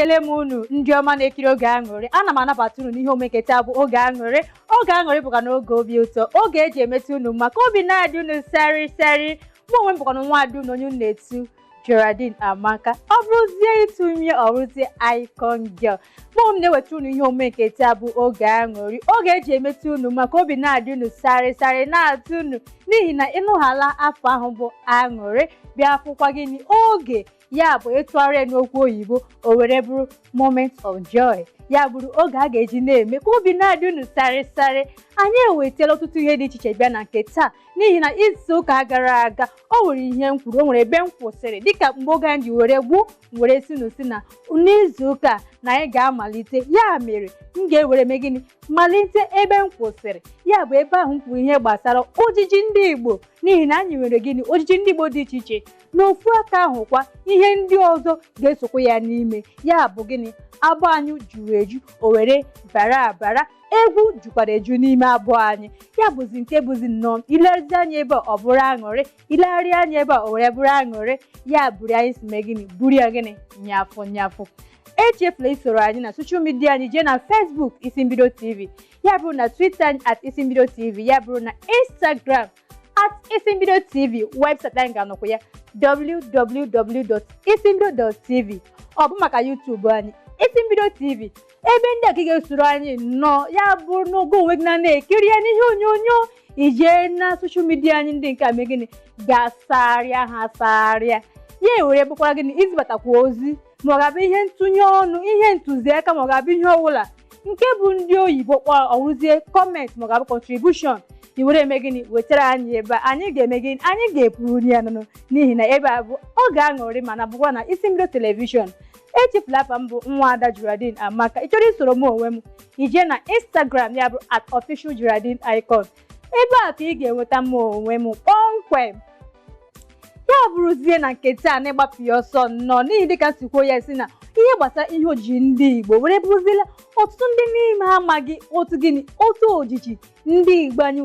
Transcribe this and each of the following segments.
Ekele m unu ndị ọma na-ekiri Oge Aṅụrị. Ana m anabata unu n'ihe omume taa bụ Oge Aṅụrị. Oge Aṅụrị bụkwa n'oge obi ụtọ, oge eji emetụ unu maka obi na-adị unu sari sari. Mụ onwe m bụkwa nwa ada unu, onye unu na-etu Geraldine Amaka. Ọ bụrụzie ịtụnye, ọ bụrụzie Icon Girl. Mụ onwe m na-eweta unu ihe omume nke taa bụ Oge Aṅụrị, oge eji emetụ unu maka obi na-adị unu sari sari, na-atụ unu n'ihi na ịnụghala afọ ahụ bụ aṅụrị, bịa fụkwa gịnị oge ya bụ ịtụgharị n'okwu oyibo, o were bụrụ moment of joy. Ya bụrụ oge a ga-eji na-eme ka obi na-adị unu sarị sarị. Anyị ewetala ọtụtụ ihe dị iche iche bịa na nke taa, n'ihi na izu ụka gara aga o nwere ihe m kwuru, o nwere ebe m kwụsịrị, dịka mgbe oge anyị ji were gbuo were si na n'izu ụka na anyị ga-amalite. Ya mere m ga-ewere mee gịnị? Malite ebe m kwụsịrị. Ya bụ ebe ahụ m kwuru ihe gbasara ojiji ndị Igbo, n'ihi na anyị nwere gịnị? Ojiji ndị Igbo dị iche iche. N'ofu aka ahụkwa, ihe ndị ọzọ ga-esokwa ya n'ime ya bụ gịnị? Abụ anyị juru eju, o were bara abara. Egwu jukwara eju n'ime abụọ anyị. Ya bụzi nke bụzi nnọọ ilerezi anya ebe a, ọ bụrụ aṅụrị, ilegharị anya ebe a, o were bụrụ aṅụrị. Ya bụrụ anyị si mee gịnị? Buru ya gịnị? Nyafụ nyafụ. Echefula isoro anyị na social media anyị. Jee na Facebook, Isi Mbido TV, ya bụrụ na Twitter anyị @IsiMbidoTV, ya bụrụ na Instagram @IsiMbidoTV. Webụsaịtị anyị ga-anọkwa ya, www.isimbido.tv. Ọ bụ maka YouTube anyị, Isi Mbido TV. Ebe ndị a ka ị ga-esoro anyị nnọọ. Ya bụrụ n'oge onwe gị na na-ekiri ya n'ihe onyonyo, ijee na social media anyị ndị nke a, mee gịnị? Gasarịa ha sarịa ya. Ewere bụkwara gịnị? Izibatakwa ozi, ma ọ ga-abụ ihe ntụnye ọnụ, ihe ntụziaka, ma ọ ga-abụ ihe ọbụla nke bụ ndị oyibo kpọrọ ọrụzie comment, ma ọ ga-abụ contribution, i were eme gịnị? Wetara anyị ebe a. Anyị ga-eme gịnị? Anyị ga-eburu ya nụnụ, n'ihi na ebe a bụ Oge Aṅụrị, mana bụkwa na Isi Mbido Television. Echefula afa m bụ nwa ada Geraldine Amaka. Ị chọrọ isoro m onwe m, ije na Instagram, ya bụ @OfficialGeraldineIcon. Ebe a ka ị ga-enweta m onwe m kpọmkwem. Ya bụrụzie na nke taa, na-ịgbapụ ya ọsọ nnọọ, n'ihi dịka si kwuo ya, si na ihe gbasara ihe ojiji ndị Igbo were bụrụzila ọtụtụ ndị n'ime ha amaghị otu gịnị, otu ojiji ndị Igbo anyị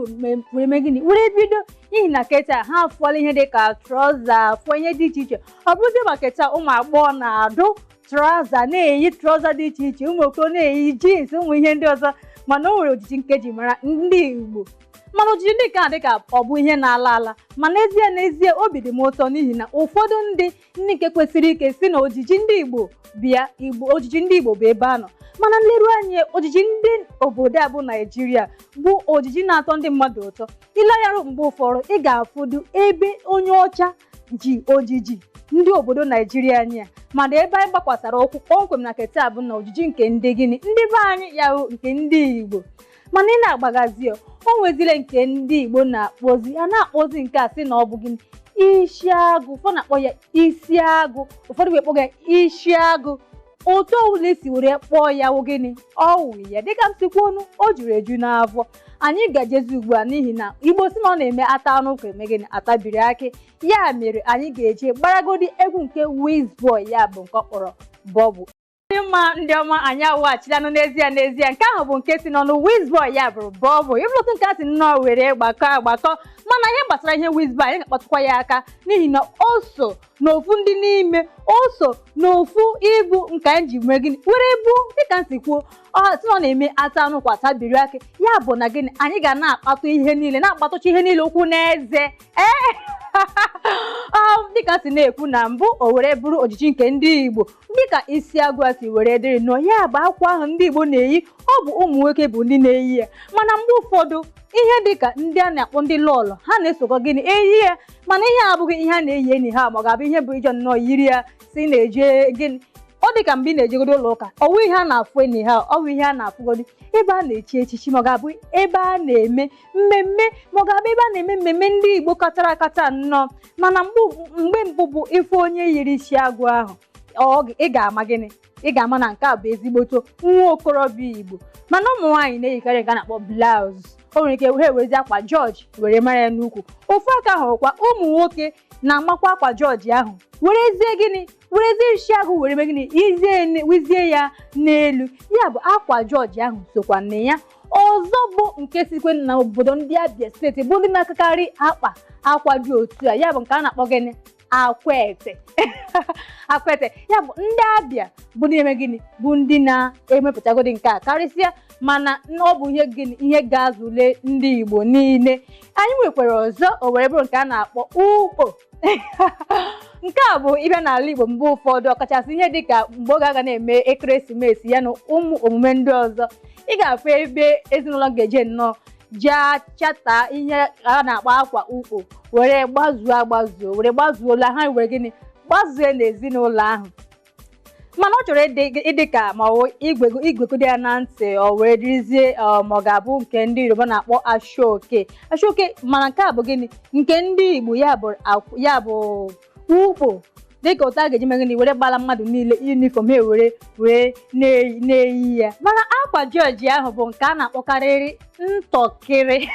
were mee gịnị, were bido, n'ihi na keta ha afụọla ihe dịka trouser, fụọ ihe dị iche iche. Ọ bụrụzie ma keta ụmụ agbọghọ na-adụ trouser, na-eyi trouser dị iche iche, ụmụ okoro na-eyi jeans, ụmụ ihe ndị ọzọ. Mana o nwere ojiji nke ji mara ndị Igbo. Mana ojiji ndị nke a dịka ọ bụ ihe na-ala ala. Ma n'ezie n'ezie, obi dị m ụtọ n'ihi na ụfọdụ ndị nke kwesịrị ike si na ojiji ndị Igbo bịa Igbo, ojiji ndị Igbo bụ ebe a nọ. Mana nleru anya, ojiji ndị obodo a bụ Naijiria bụ ojiji na-atọ ndị mmadụ ụtọ. Ilegharụ mgbe ụfọdụ, ị ga-afụdu ebe onye ọcha ji ojiji ndị obodo Naijiria anyị a. Mana ebe anyị gbakwasara ụkwụ kpọmkwem na keta bụ na ojiji nke ndị gịnị, ndị be anyị, ya bụ nke ndị Igbo. Mana ị na-agbagazi, o nwezile nke ndị Igbo na-akpọzi, a na-akpọzi nke a sị na ọ bụ gịnị? Isi agụ. Ụfọdụ na-akpọ ya isi agụ, ụfọdụ wee kpọ ya isi agụ. Otu ọbụla esi were kpọọ ya wụ gịnị? Ọwụ ya dịka m si kwuo onu, o juru eju n'afọ. Anyị ga-ejezi ugbu a, n'ihi na Igbo si na ọ na-eme ata anụ ka eme gịnị? Atabiri akị. Ya mere anyị ga-eje gbaragodi egwu nke Wizboy, ya bụ nke ọ kpọrọ Bọbụ. Ndị mma, ndị ọma, anyị awụghachilanụ. N'ezie n'ezie, nke ahụ bụ nke si n'ọnụ Wizboy, ya bụrụ Bọbụ. Ịbụrụ otu nke a si nnọọ were gbakọ agbakọ. Mana ihe gbasara ihe Wizboy, anyị ga-akpatụkwa ya aka, n'ihi na o so n'ofu ndị n'ime o so n'ofu ibu nke anyị ji mee gịnị? Were bụ dịka m si kwuo, ọ sị na ọ na-eme ata anụ kwa tabiri akị. Ya bụ na gịnị? Anyị ga na-akpatụ ihe niile, na-akpatụcha ihe niile ụkwụ n'eze. Ee, dịka si na-ekwu na mbụ, o were bụrụ ojiji nke ndị Igbo dịka isi agụ a si were dịrị nọ. Ya bụ akwa ahụ ndị Igbo na-eyi, ọ bụ ụmụ nwoke bụ ndị na-eyi ya. Mana mgbe ụfọdụ, ihe dịka ndị a na-akpọ ndị lọlọ, ha na-esokọ gịnị? Eyi ya. Mana ihe a abụghị ihe a na-eyi enyi ha, ma ọ ga-abụ ihe bụ ijọ nnọọ yiri ya si na-eje gịnị. Ọ dị ka mgbe ị na-ejegodo ụlọ ụka, ọ wụ ihe a na-afụ enyi ha, ọ bụ ihe a na-afụgodo ebe a na-echi echichi, ma ọ ga-abụ ebe a na-eme mmemme, ma ọ ga-abụ ebe a na-eme mmemme ndị Igbo kachara akacha nnọọ. Mana mgbe mbụ bụ ịfụ onye yiri isi agụ ahụ, ị ga-ama gịnị? Ị ga-ama na nke a bụ ezigboto nwa okorobịa Igbo. Mana ụmụ nwaanyị na-eyikarị nke a na-akpọ blouse. O nwere ike ha ewerezi akwa jọọji were mara ya n'ukwu. Ofu aka ahụ kwa, ụmụ nwoke na-amakwa akwa jọọji ahụ, werezie gịnị? Werezie isi agụ were mee gịnị? Izie wizie ya n'elu. Ya bụ akwa jọọji ahụ sokwa na ya. Ọzọ bụ nke sikwe na obodo ndị Abia Steeti, bụ ndị na-akakarị akpa akwa dị otu a, ya bụ nke a na-akpọ gịnị? Akwete. Akwete ya bụ ndị Abịa bụ ndị na-eme gịnị, bụ ndị na-emepụtagodi nke a karịsịa, mana ọ bụ ihe gịnị, ihe ga-azụle ndị Igbo niile. Anyị nwekwara ọzọ, o were bụrụ nke a na-akpọ ukpo. Nke a bụ ịbịa n'ala Igbo mgbe ụfọdụ, ọkachasị ihe dịka mgbe oge aga na-eme ekeresimesi ya na ụmụ omume ndị ọzọ, ị ga-afụ ebe ezinụlọ ga-eje nnọọ jee chata ihe a na-akpọ akwa ukpo, were gbazuo agbazuo, were gbazuola ha, were gịnị, gbazue n'ezinụlọ ahụ. Mana ọ chọrọ ịdị ka ma ọ igwegodo ya na ntị, ọ were dịrịzie, ma ọ ga-abụ nke ndị Yoruba na-akpọ ashoke, ashoke. Mana nke a bụ gịnị, nke ndị Igbo, ya bụ ukpo, dịka otu a ga-eji mee gịnị, were gbara mmadụ niile uniform ha were wee na-eyi ya. Mana akwa jọọji ahụ bụ nke a na-akpọkarịrị ntọkịrị.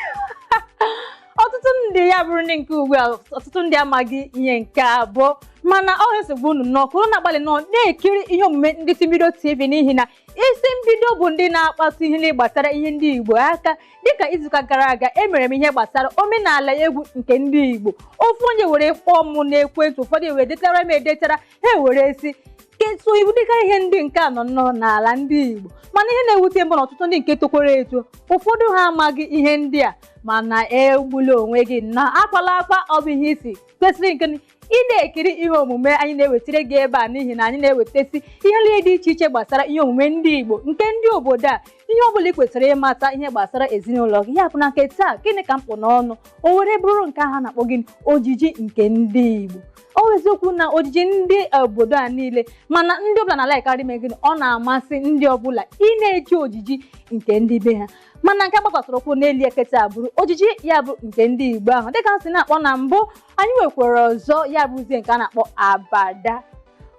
Ọtụtụ ndị ya bụrụ ndị nke ugbu a, ọtụtụ ndị amaghị ihe nke abụọ, mana ọ nsogbu unu nnọọ ka unu na-agbalị nnọọ na-ekiri ihe omume ndị Isi Mbido TV, n'ihi na Isi Mbido bụ ndị na-akpasu ihe ndị gbasara ihe ndị Igbo aka. Dịka izuụka gara aga, emere m ihe gbasara omenala egwu nke ndị Igbo. Ofu onye were kpọọ m n'ekwentị, ụfọdụ were detara m edetara, ha were si ketu iwu dịka ihe ndị nke a nọ nnọọ n'ala ndị Igbo. Mana ihe na-ewute mbụ na ọtụtụ ndị nke tokwara eto, ụfọdụ ha amaghị ihe ndị a. Mana egbula onwe gị na akwala akwa, ọ bụ ihe isi kwesịrị nke ị na-ekiri ihe omume anyị na-ewetara gị ebe a, n'ihi na anyị na-ewetasi ihe niile dị iche iche gbasara ihe omume ndị Igbo nke ndị obodo a, ihe ọ bụla ị kwesịrị ịmata ihe gbasara ezinụlọ gị. Ya bụ na nke taa, gịnị ka mkpụ n'ọnụ, o were bụrụ nke ahụ na-akpọ gịnị, ojiji nke ndị Igbo. Ọ eziokwu na ojiji ndị obodo a niile, mana ndị ọbụla na-alikekarị ime gịnị, ọ na-amasị ndị ọbụla ị na-eji ojiji nke ndị be ha. Mana nke gbakwasịrị ụkwụ n'elu ekete bụrụ ojiji ya bụ nke ndị Igbo ahụ, dịka m si na-akpọ na mbụ. Anyị nwekwara ọzọ, ya bụzie nke a na-akpọ abada.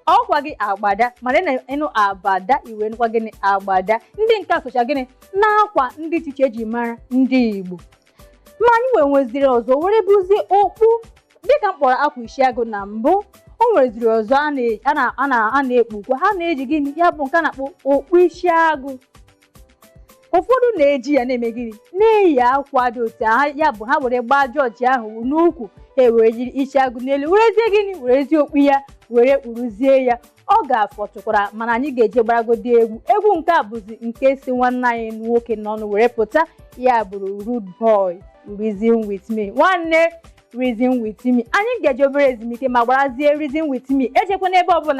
Ọkwa gị agbada, mana ị na-ịnụ abada, iwe nụkwa gịnị, agbada. Ndị nke a socha gịnị na-akwa ndị iche iche eji mara ndị Igbo. Ma anyị wee nweziri ọzọ, were bụzie okpu, dịka m kpọrọ akwa isiagụ na mbụ. O nweziri ọzọ a na-ekpukwa, ha na-eji gịnị, ya bụ nke a na-akpọ okpu isiagụ. Ụfọdụ na-eji ya na-eme gịnị, na-eyi akwa dị otu ahụ, ya bụ ha were gbaa jọọji ahụ n'ukwu, ha were jiri isi agụ n'elu, werezie gịnị, werezie okpu ya were kpuruzie ya. Ọ ga-afọtụkwara, mana anyị ga-eje gbaragodi egwu. Egwu nke a bụzi nke si nwanne anyị nwoke n'ọnụ were pụta, ya bụrụ Rude Boy, Reason With Me. Nwanne, Reason With Me. Anyị ga-eje obere ezumike ma gbarazie Reason With Me. Echekwa n'ebe ọbụla.